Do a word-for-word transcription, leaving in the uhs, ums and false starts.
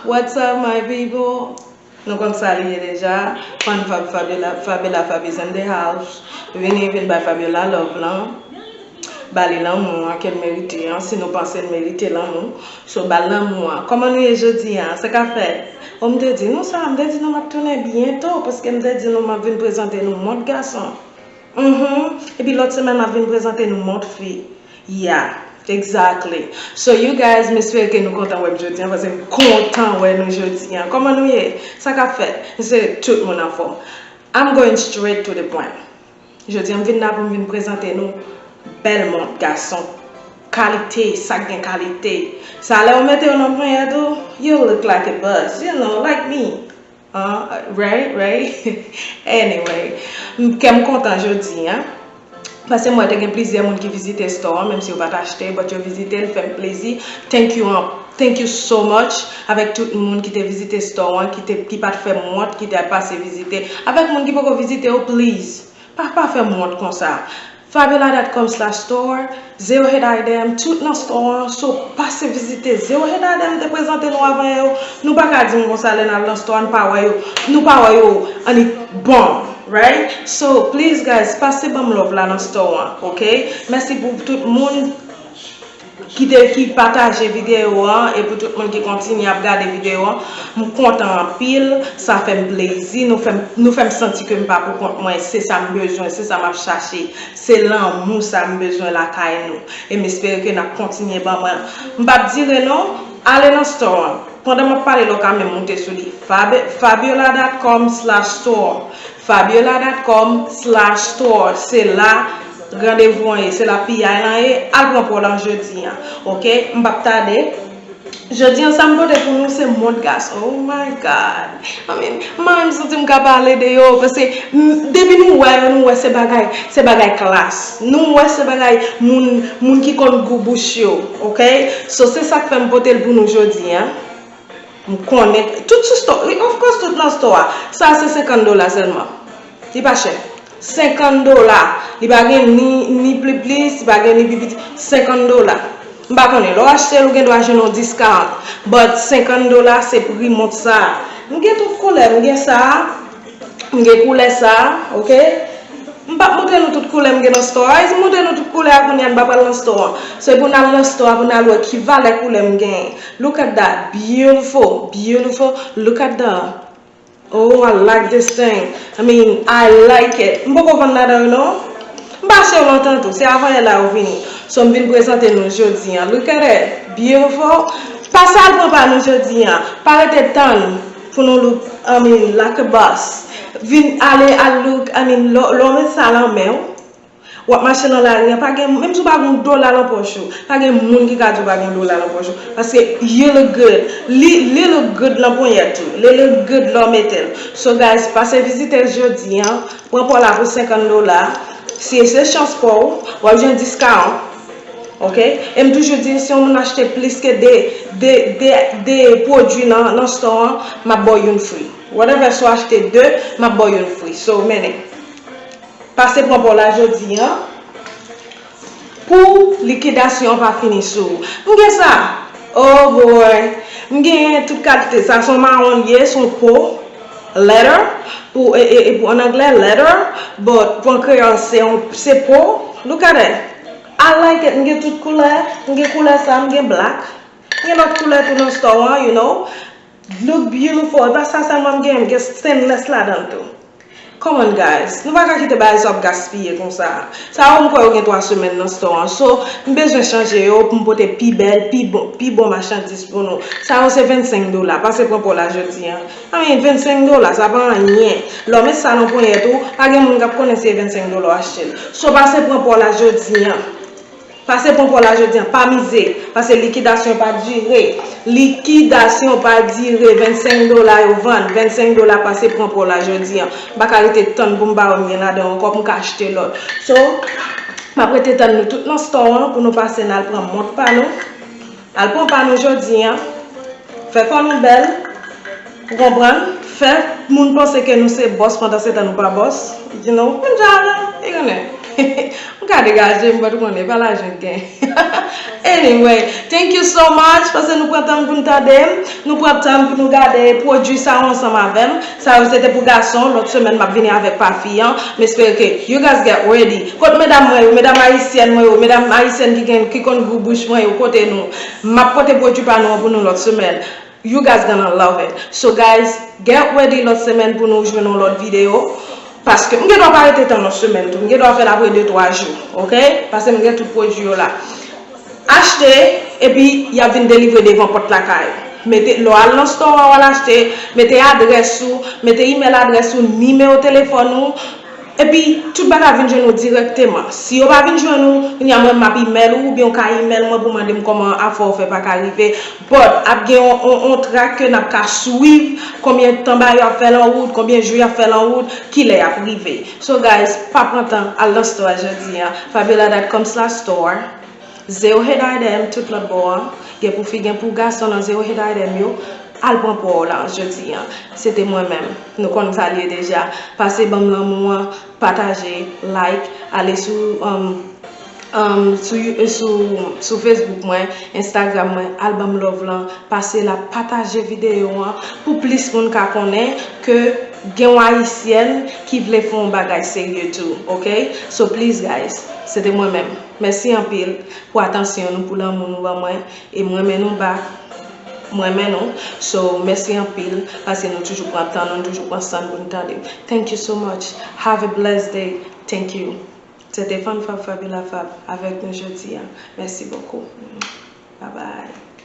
What's up, my people? Nou konn sa li ye deja. Fan Fab, Fabiola, Fabiola, Fab is in the house. Vini, vin bay Fabiola love lan. Ba li lanmou an ke l merite an, si nou panse l merite lanmou. So, ba l lanmou an. Kòman nou ye jodi a? Sa k ap fèt? O, m te di nou sa, m te di nou m ap tounen byento, paske m te di nou m ap vin prezante nou mòd gason. Mhm. Epi lòt semèn, m ap vin prezante nou mòd fi. Yeah, exactly. So, you guys, m espere ke nou kontan wè m jodi a, paske m kontan wè nou jodi a. Kòman nou ye? Sa k ap fèt? M espere tout moun anfòm. I'm going straight to the point. Jodi a, m vin la pou m vin prezante nou bèl mòd gason. Kalite, sa k gen kalite. Sa lè ou mete yo nan ponyèt ou, you look like a boss, you know, like me. Ah, right, right. Anyway, m, kè m kontan jodi a. Paske m wè te gen plizyè moun ki vizite store an, menm si yo pa t achte, but yo vizite, l fè m plezi. Thank you, an- thank you so much avèk tout moun ki te vizite store an, ki te, ki pa t fè m wont, ki te pase vizite. Avèk moun ki poko vizite yo, please, pa, pa fè m wont konsa. Fabiola dot com slash store, Zero Head Idem, tout nan store an, so pase vizite Zero Head Idem, te prezante nou avan yo. Nou pa ka di m konsa lè n al nan store an, n pa wè yo, nou pa wè yo, and it bomb, right? So, please guys, pase ban m love la nan store an, ok? Mèsi pou tout moun ki te, ki pataje videyo an, e pou tout moun ki kontinye ap gade videyo an. M kontan anpil, sa fè m plezi, nou fè m, nou fè m santi ke m pa pou kont mwen, se sa m bezwen, se sa m ap chache, se lanmou sa m bezwen lakay nou. E m espere ke n ap kontinye ban mwen. M p ap dire non, ale nan store an. Pandan m ap pale la, w ka menm moute sou li. Fab- fabiola dot com slash store. Fabiola dot com slash store. Se la randevou an ye, se la piyay lan ye. Al pran pa w lan jodi a. Ok? M p ap tade. Jodi a, sa m pote pou nou, se mòd gason. Oh my God. I mean, m pa menm santi m ka pale de yo, paske, m, depi nou wè yo, nou wè se bagay, se bagay klas. Nou wè se bagay moun, moun ki konn gou bouch yo, ok? So, se sa k fè m pote l pou nou jodi a. M konnen, tout sou store, of course, tout nan store a. Sa a se senkant dola sèlman. Li pa chè. Senkant dola. Li pa gen ni, ni pli plis, li pa gen ni pi piti. Senkant dola. M pa konnen, lè w achte l, ou gen dwa jwenn yon discount. But senkant dola, se pri mont sa a. M gen tout koulè, m gen sa a, m gen koulè sa a, ok? M p ap montre nou tout koulè m gen nan store a. Si m montre nou tout koulè a kounye a, n pa pral nan store an. Se pou n al nan store a, pou n al wè ki valè koulè m genyen. Look at that. Beautiful, beautiful. Look at the Oh, I like this thing. I mean, I like it. M poko vann ladan yo non. M pa achte yo lontan tou. Se avanyè la yo vini. So, m vin prezante nou jodi a. Look at it. Beautiful. Pase al pran pa nou jodi a. Pa rete tann pou nou look, I mean, like a boss. Vin ale al look, I mean, lè w met sa lan men w. W ap mache nan lari a, pa gen, menm si w pa gen yon dola nan pòch ou, pa gen moun ki ka di w pa gen yon dola nan pòch ou. Paske you look good. Li, li look good nan ponyèt ou. Li look good lè w mete l. So guys, pase vizite l jodi a. Pran pa w la pou senkant dola. Si se chans pa w, w ap jwenn discount. Ok? E m toujou di, si yon moun achte plis ke de, de, de, de pwodui nan, nan store an, m ap ba w youn free. Whatever, si w achte de, m ap ba w youn free. So, mennen. Pase pran pa w la jodi a pou likidasyon an pa fini sou ou. M gen sa. Oh boy. M gen tout kalite. Sa se yon mawon l ye, se yon po. Leather. Pou, e, e, e pou an anglè, leather. But pou an kreyòl, se yon, se po. Look at it. I like it. M gen tout koulè. M gen koulè sa, m gen black. M gen lòt koulè tou nan store an, you know. Look beautiful. E pa sa sèlman m gen, m gen stainless ladan l tou. Come on, guys. Nou pa ka kite bagay sa ap gaspiye konsa. Sa yo, m kwè yo gen twa semèn nan store an. So, m bezwen chanje yo pou m pote pi bèl, pi bon, pi bon machandiz pou nou. Sa yo se vennsenk dola. Pase pran pa w la jodi a. I mean, vennsenk dola, sa pa anyen. Lè w met sa nan ponyèt ou, pa gen moun k ap konnen se vennsenk dola w achte l. So, pase pran pa w la jodi a. Pase pran pa w la jodi a, pa mize, paske likidasyon pa dire. Likidasyon pa dire, vennsenk dola yo vann, vennsenk dola pase pran pa w la jodi a. M pa ka rete tann pou m pa wè m gen ladan ankò pou m ka achte lòt. So, m ap rete tann nou tout nan store an pou nou pase n al pran mont pa nou. Al pran pa nou jodi a. Fè kò nou bèl, ou konprann? Fè moun panse ke nou se bòs pandan se tan nou pa bòs. You know, m ja la, e konnen. M ka Degaje m, pa t konnen, pa lajan gen. Anyway, thank you so much, paske nou pran tan pou n tande m, nou pran tan pou nou gade pwodui sa yo ansanm avè m. Sa yo se te pou gason, lòt semèn m ap vini avèk pa fi an. M espere ke you guys get ready. Kot medam mwen yo, medam ayisyèn mwen yo, medam ayisyèn ki gen, ki konn gou bouch mwen yo, kote nou? M ap pote pwodui pa nou an pou nou lòt semèn. You guys gonna love it. So guys, get ready lòt semèn pou nou jwenn yon lòt videyo. Paske m gen dwa pa rete tan lòt semèn tou. M gen dwa fè l apre de twa jou. Oke? Paske m gen tout pwodui yo la. Achte, epi y ap vin delivre devan pòt lakay ou. Mete, lè w al nan store a, w al achte, mete adrès ou, mete email adrès ou, nimewo telefòn ou, epi tout bagay vin jwenn ou dirèkteman. Si yo pa vin jwenn ou, kounye a mwen m ap email ou, oubyen w ka email mwen pou mande m kòman afè w fè pa ka rive. But, ap gen yon, yon, yon track ke n ap ka swiv, konbyen tan bagay yo ap fè l an wout, konbyen jou y ap fè l an wout, kilè y ap rive. So guys, pa pran tan, al nan store a jodi an, fabiola dot com slash store. Zero Hate Item, tout lòt bò an. Gen pou fi, gen pou gason nan Zero Hate Item yo. Al pran pa w la jodi an. Se te mwen menm. Nou konn sa l ye deja. Pase ban m lanmou an, pataje, like, ale sou, um, um, sou, sou, sou Facebook mwen, Instagram mwen, al ban m love lan, pase la, pataje videyo an pou plis moun ka konnen ke gen yon ayisyèn ki vle fè yon bagay serye tou, oke? So please guys, se te mwen menm. Mèsi anpil pou atansyon nou, pou lanmou nou ban mwen. E m renmen nou back. M renmen nou. So, mèsi anpil paske nou toujou pran tan nou, nou toujou pran san nou pou nou tande m. Thank you so much. Have a blessed day. Thank you. Se te Fann Fab Fabiola Fab avèk nou jodi a. Mèsi bokou. Bye bye.